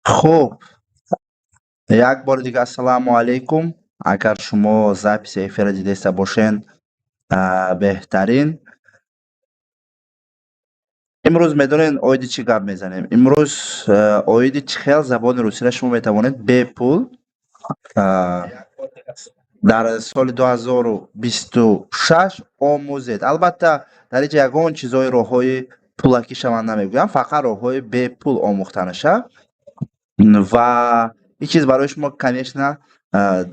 Хуб, як бори дига ассалому алайкум. Агар шумо записи эфирро дидаиста бошед, беҳтарин. Имрӯз медонед, оиди чӣ гап мезанем? Имрӯз оиди чӣ хел забони русиро шумо метавонед бепул дар соли 2026 омӯзед. Албатта, дар инҷа ягон чизҳои роҳҳои пулакӣ шаванд намегӯям, фақат роҳҳои бепул омӯхтанаша. Ва ин чиз барои шумо, конечно,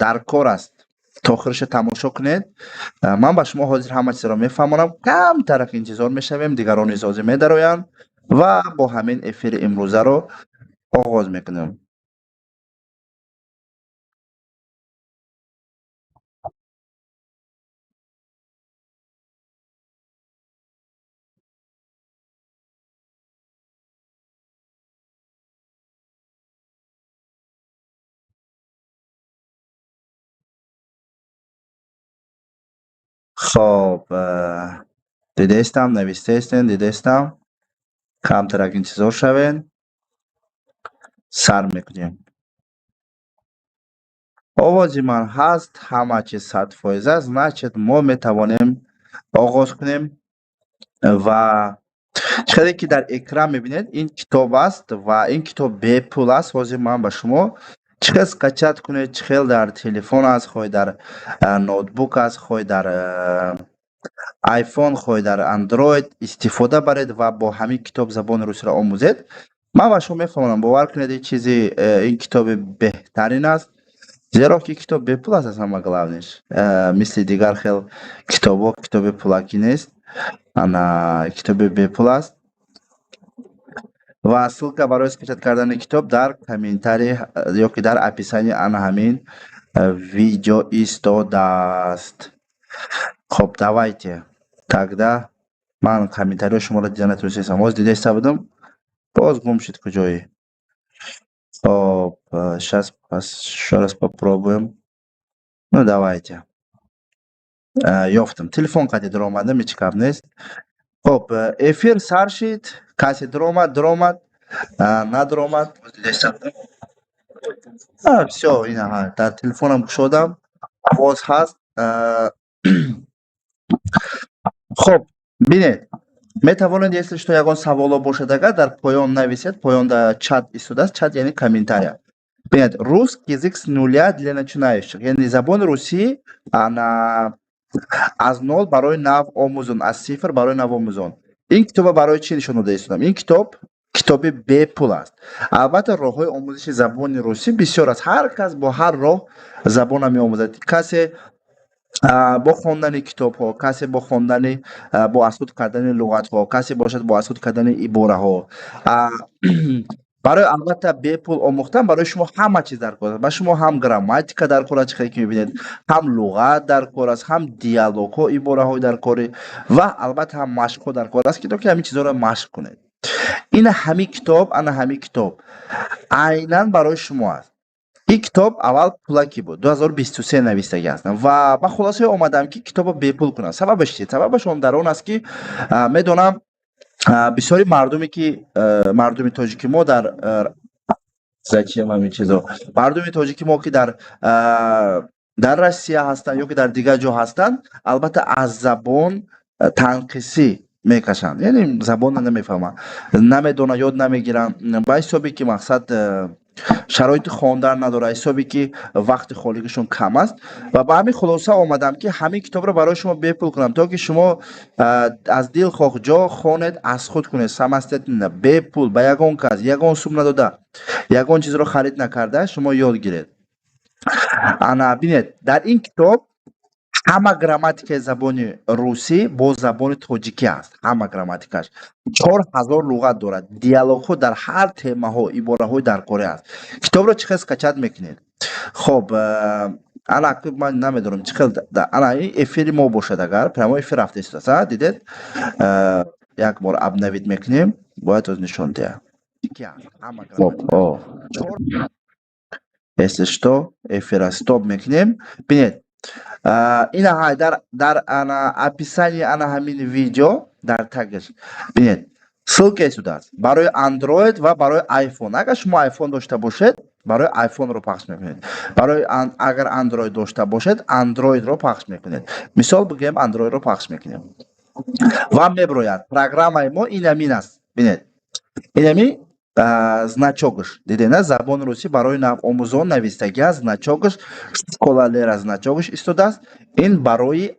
дар кор аст. То охириша тамошо кунед. Ман ба шумо ҳозир ҳама чизро мефаҳмонам. Камтарак интизор мешавем, дигарон низ ҳозир медароянд ва бо ҳамин эфири имрӯзаро оғоз мекунем. Хоб, дидаистам, навистаистем, дидаистам. Камтарак интизор шавем. Сар мекунем. Овози ман ҳаст, ҳама чиз 100% аст, значит, мо метавонем оғоз кунем. Ва чӣ ки дар экран мебинед, ин китоб аст ва ин китоб бепул аст. Ҳозир ман ба шумо чӣ хел скачать кунед, чӣ хел дар телефон аст, хоҳ дар ноутбук аст, хоҳ дар айфон, хоҳ дар андроид истифода баред ва бо ҳамин китоб забони русиро омӯзед. Ман ба шумо мефаҳмонам, бовар кунед, ин чизи ин китоби беҳтарин аст, зеро ки китоб бепул аст, аз ҳама главный ш. Мисли дигар хел китобҳо китоби пулакӣ нест, ана китоби бепул аст. Ва ссылка барои скачать кардани китоб дар комментарий ё ки дар описании ана ҳамин видео истодааст. Хоб, давайте тогда. Ман комментариҳои шуморо дида натонистам, ҳозир дида иста будам, боз гум шуд куҷои. Хоб, сейчас ещё раз попробуем. Ну, давайте. Ёфтам, телефон қади даромадам, ҳеҷ гап нест. Хоб, эфир сар шид. Касе даромад, даромад, надаромад, всё. Ина дар телефонам кушодам, овоз ҳаст. Хоб, бинед, метавонед, если что, ягон саволо бошад, агар дар поён нависед. Поёнда чат истодааст, чат яъне комментария. Бинед, «Русский язык с нуля для начинающих», яъне забони русӣ ана аз нол барои нав омӯзон, аз сифр барои навомӯзон. Ин китоба барои чӣ нишон дода истодам? Ин китоб китоби бепул аст. Албатта, роҳҳои омӯзиши забони русӣ бисёр аст, ҳар кас бо ҳар роҳ забонро меомӯзад. Касе бо хондани китобҳо, касе бо хондани, бо аз худ кардани луғатҳо, касе бошад бо аз худ кардани ибораҳо. Барои, албатта, бепул омӯхтан барои шумо ҳама чиз дар кор аст. Ба шумо ҳам грамматика дар кор аст, чӣ хеле ки мебинед, ҳам луғат дар кор аст, ҳам диалогҳо, ибораҳои дар корӣ ва албатта ҳам машқҳо дар кор аст, ки то ки ҳамин чизҳоро машқ кунед. Ина ҳамин китоб, ана ҳамин китоб айнан барои шумо аст. Ин китоб аввал пулакӣ буд, 2023 навистагӣ ҳастам ва ба хулосае омадам, ки китобро бепул кунам. Сабабаш чи? Сабабаш он дар он аст, ки медонам, бисёри мардуме ки мардуми тоҷики мо дар, зачем ҳамин чизо, мардуми тоҷики мо ки дар Россия ҳастанд ё ки дар дигар ҷо ҳастанд, албатта, аз забон танқисӣ мекашанд, яъне забонро намефаҳманд, намедонанд, ёд намегиранд, ба ҳисобе ки мақсад шароити хондан надорад, ҳисобе ки вақти холигишон кам аст. Ва ба ҳамин хулоса омадам, ки ҳамин китобро барои шумо бепул кунам, то ки шумо аз дилхоҳ ҷо хонед, аз худ кунед самостоятельно, бепул, ба ягон кас ягон сум надода, ягон чизро харид накарда шумо ёд гиред. Ана бинед, дар ин китоб ҳама грамматикаи забони русӣ бо забони тоҷикӣ аст, ҳама грамматикаш, 4000 луғат дорад, диалогҳо дар ҳар темаҳо, ибораҳои даркорӣ аст. Китобро чӣ хел скачать мекунед? Хоб, ана ман намедонам чӣ хел. Ана ин эфири мо бошад, агар прямой эфир рафта истодааст, дидед, як бор обновить мекунем, бояд оз нишон диҳад. Хоб, если что, эфира стоп мекунем. Бинед, ина ҳай дар ана описании ана ҳамин видео, дар тагаш бинед, Ссылка истодааст барои Android ва барои iPhone. Агар шумо iPhone дошта бошед, барои iPhone-ро пахш мекунед. Барои агар Android дошта бошед, Android-ро пахш мекунед. Мисол бигӯем, Android-ро пахш мекунем. Ва меброяд. Программаи мо ин ҳамин аст. Бинед. Ин ҳамин значок аш. Дидед, на? Забони русӣ барои навомӯзон навистагӣ аст. Значок аш Школа Лера значок аш истодааст. Ин барои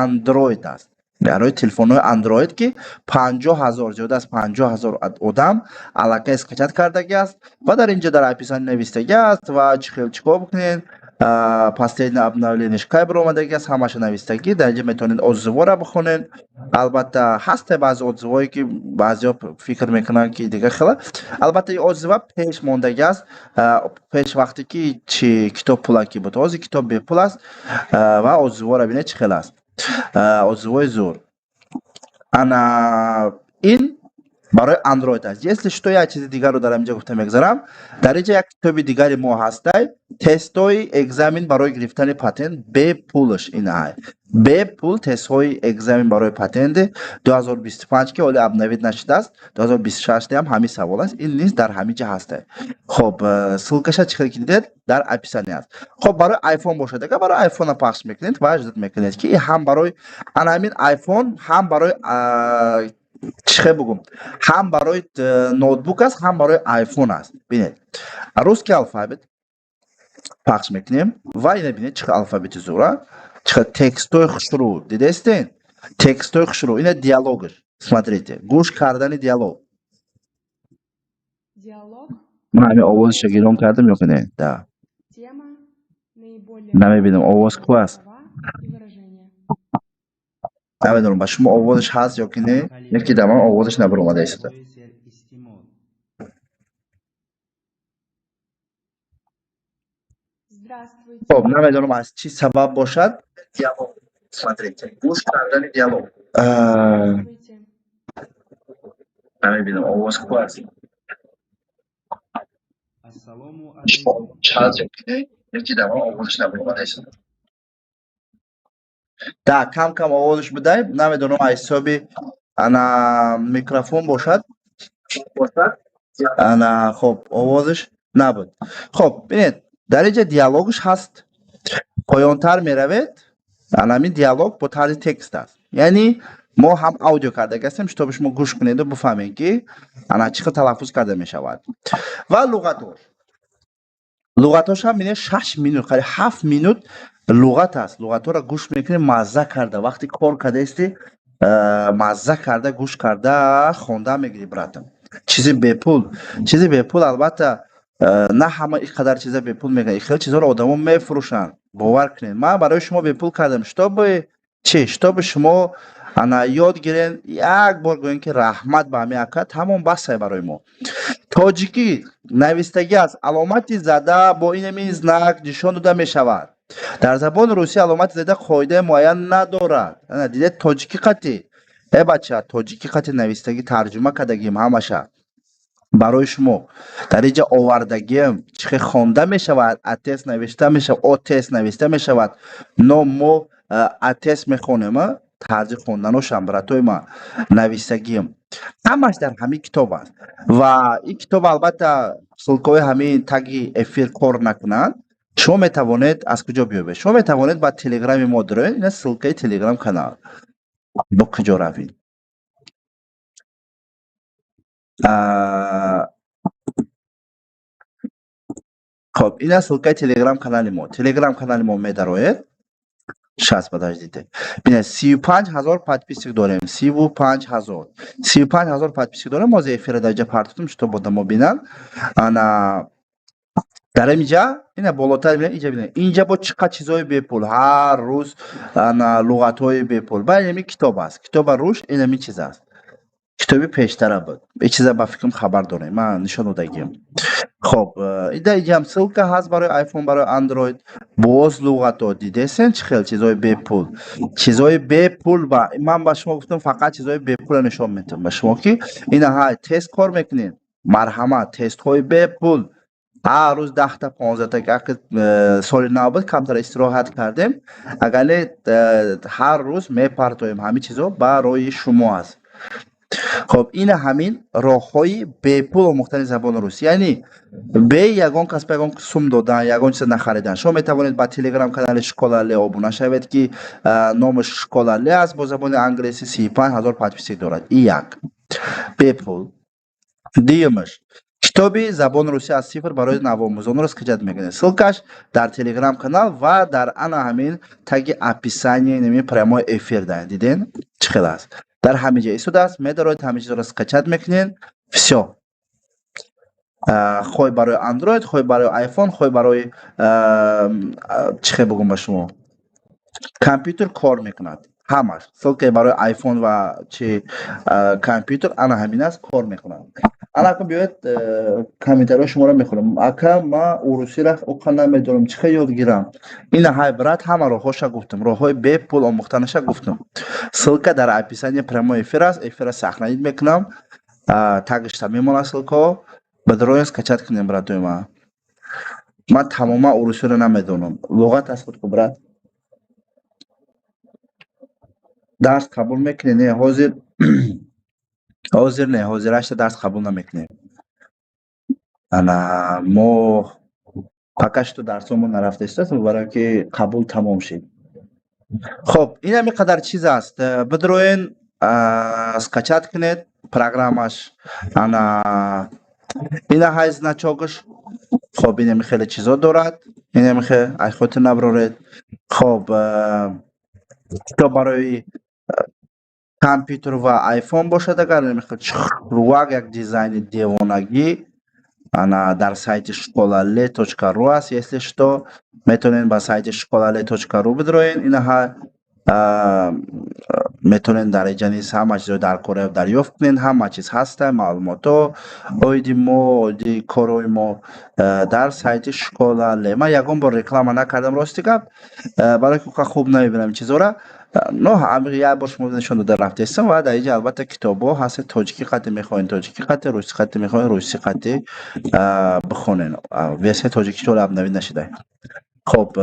Android аст. Барои телефонҳои Android, ки 50 000, зиёда аз 50 000 одам аллакай скачать кардагӣ аст ва дар инҷо дар описание навистагӣ аст ва чӣ хел чӣ кор бикунед, последнее обновление ш кай баромадагӣ аст, ҳамаша навистагӣ. Дар инҷо метавонед отзыв ора бихонед. Албатта, ҳаста баъзе отзыв ое, ки баъзеҳо фикр мекунанд, ки дигар хела. Албатта, ин отзыв а пеш мондагӣ аст, пеш вақте ки чи китоб пулакӣ буд. Ҳозир китоб бепул аст ва отзыв ора бинед, чӣ хел аст, отзыв ои зур. Ана ин барои Android аст. Если что, як чизи дигарро дар инҷа гуфта мегзарам. Дар инҷа як китоби дигари мо ҳастай, тестҳои экзамен барои гирифтани патент бепулш. Ин бепул тестҳои экзамен барои патенти 2025, ки ҳоле обновить нашудааст, 2026 ҳам ҳамин савол аст. Ин низ дар ҳамин ҷа ҳастай. Хоб, ссылка ша, чӣ хел ки дидед, дар описание аст. Хоб, барои iPhone бошад, агар барои iPhone пахш мекунед ва ждать мекунед, ки ҳам барои ана ҳамин iPhone, ҳам барои чӣ хел бугум, ҳам барои ноутбук аст, ҳам барои iPhone аст. Бинед, русский алфавит пахш мекунем ва ина бинед, чӣ хел алфавити зура, чӣ хел текстҳои хушрӯ. Дидестен, текстҳои хушрӯ. Ина диалогаш, смотрите, гӯш кардани диалог. Ман ҳамин овозша гирон кардам ё ки не? Да, намебинам, овоз ку аст? Намедонам, ба шумо овозаш ҳаст ё ки не, леки дар ман овозаш набаромада истода. Хоб, намедонам, аз чӣ сабаб бошад. Смотрите, гӯш кардани диалог. Намебинам, овоз ку аст? Ҳаст ё ки не, леки дар ман овозаш набаромада истода. Да, кам кам овозаш будай. Намедонам, аз ҳисоби ана микрофон бошад. Ана, хоб, овозаш набуд. Хоб, бинед, дар инҷа диалогаш ҳаст. Поёнтар меравед, ана ҳамин диалог бо тарзи текст аст. Яъне мо ҳам аудио кардаги ҳастем, чтобы шумо гӯш кунеду бифаҳмед, ки ана чӣ хел талаффуз карда мешавад. Ва луғатош, луғатош ҳам бинед, 6 минут, қариб 7 минут луғат аст. Луғатҳоро гӯш мекунед мазза карда. Вақте кор кардаисти, мазза карда гӯш карда хонда мегирӣ, братам. Чизи бепул, чизи бепул. Албатта, на ҳама ин қадар чиза бепул мегӯянд. Хеле чизҳоро одамо мефурӯшанд, бовар кунед. Ман барои шумо бепул кардам, чтобы чӣ? Чтобы шумо ана ёд гирен, як бор гӯем, ки раҳмат ба ҳамин ака, тамом, басай барои мо. Тоҷикӣ навистагӣ аст: аломати зада бо инамин знак нишон дода мешавад. Дар забони русӣ аломати зада қоидаи муайян надорад. Дидед, тоҷикӣ қатӣ, э бача, тоҷикӣ қати навистагӣ, тарҷума кардагим, ҳамаша барои шумо дар инҷа овардагиам. Чӣ хел хонда мешавад? Отец навишта мешавад, отец навишта мешавад, но мо атес мехонем. Тарзи хонданошам, братои ман, навистагиам ҳамаш дар ҳамин китоб аст. Ва ин китоб, албатта, ссылка ҳои ҳамин таги эфир кор накунанд, шумо метавонед аз куҷо биёбед? Шумо метавонед ба телеграми мо дароед. Ина ссылка и телеграм канал. Бо куҷо равед? Хоб, ина ссылка и телеграм канали мо. Телеграм канали мо медароед. Щас, подождите. Бинед, 35 000 подписчик дорем, 35 000, 35 000 подписчик дорем. Ҳозир эфира дар инҷа партотум, чтобы одамо бинанд. Ана дар инҷа, ина болотар бинед, инҷа бинед, инҷа бо чӣ қадр чизҳои бепул, ҳар рӯз ана луғатҳои бепул. Ба инами китоб аст, китоба руш, инами чиз аст, китоби пештара буд. Ин чиза ба фикрам хабар дорем, ман нишон додагиам. Хоб, ида инҷам ссылка ҳаст барои iPhone, барои Android. Боз луғатҳо, дидесен, чӣ хел чизҳои бепул, чизҳои бепул. Ба ман ба шумо гуфтам, фақат чизҳои бепулро нишон медиҳам ба шумо, ки ина ҳа тест кор мекунед, марҳамат, тестҳои бепул ҳар рӯз 10-та, 15-та. Ки соли нав буд, камтар истироҳат кардем, агар не, ҳар рӯз мепартоем. Ҳамин чизҳо барои шумо аст. Хоб, ина ҳамин роҳҳои бепул омӯхтани забони русӣ, яъне бе ягон кас ба ягон сум додан, ягон чиз нахаридан. Шумо метавонед ба телеграм канали Школа Ле обуна шавед, ки номаш Школа Ле аст бо забони англисӣ, 35 000 подписчик дорад. И як бепул. Дуюмаш, китоби забони русӣ аз сифр барои навомӯзонро скачать мекунед. Ссылка ш дар телеграм канал ва дар ана ҳамин таги описание нами прямой эфир да диден, чӣ хел аст, дар ҳамин ҷо истодааст. Медароед, ҳамин чизро скачать мекунед, всё. Хой барои Android, хой барои iPhone, хой барои чӣ хел бугум ба шумо, компютер кор мекунад ҳамаш. Ссылка и барои iPhone ва чи компютер ана ҳамин аст, кор мекунад. Ана акун биёед, комментариҳои шуморо мехонам. «Ака, ма урусиро оқа намедонам, чӣ хел ёд гирам?» Ина ҳай, брат, ҳама роҳҳоша гуфтам, роҳҳои бепул омӯхтанаша гуфтам. Ссылка дар описание прямой эфир аст, эфира сохранить мекунам, тагишта мемонад ссылка ҳо. Бадароен, скачать кунем, брат ои ман. «Ман тамоман урусиро намедонам». Луғат аз худ ку, брат. «Дарс қабул мекунӣ?» Не, ҳозир, ҳозир не, ҳозирашта дарс қабул намекунем. Ана мо пока что дарсҳомон нарафта истааст, барое ки қабул тамом шид. Хоб, ин ҳамин қадар чиз аст. Бидроен, скачать кунед программаш. Ана ина ҳай значок аш. Хоб, инами хеле чизо дорад, инами хе ай хотир наброред. Хоб, китоб барои компютер ва айфон бошад, агар рувак як дизайни девонагӣ, ана дар сайти школале.ру аст. Если что, метавонед ба сайти школале.ру бидроен. Инаҳа метавонед дар инҷа низ ҳама чизро дар кора дарёфт кунед. Ҳама чиз ҳаста, маълумотҳо оиди мо, оиди корҳои мо дар сайти Школа Ле. Ман ягон бор реклама накардам, рости гап, барои ки хуб намебинам чизҳоро. Но як бор шумо нишон дода рафтестам. Ва дар инҷа албатта китобҳо ҳаст: тоҷикӣ қати мехоҳед, тоҷикӣ қати, русӣ қати мехоҳед, русӣ қати бихонед. Версияи тоҷикӣ ҳоло обновить нашуда. Хоб,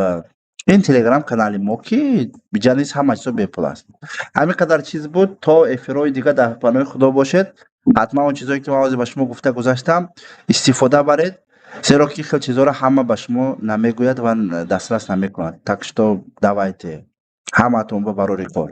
ин телеграм канали мо, ки биҷа низ ҳама чизо бепул аст. Ҳамин қадар чиз буд. То эфирҳои дигар дар паноҳи Худо бошед. Ҳатман он чизое ки ман ҳозир ба шумо гуфта гузаштам, истифода баред, зеро ки хел чизҳоро ҳама ба шумо намегӯяд ва дастрас намекунад. Так что давайте, ҳамаатон ба барори кор.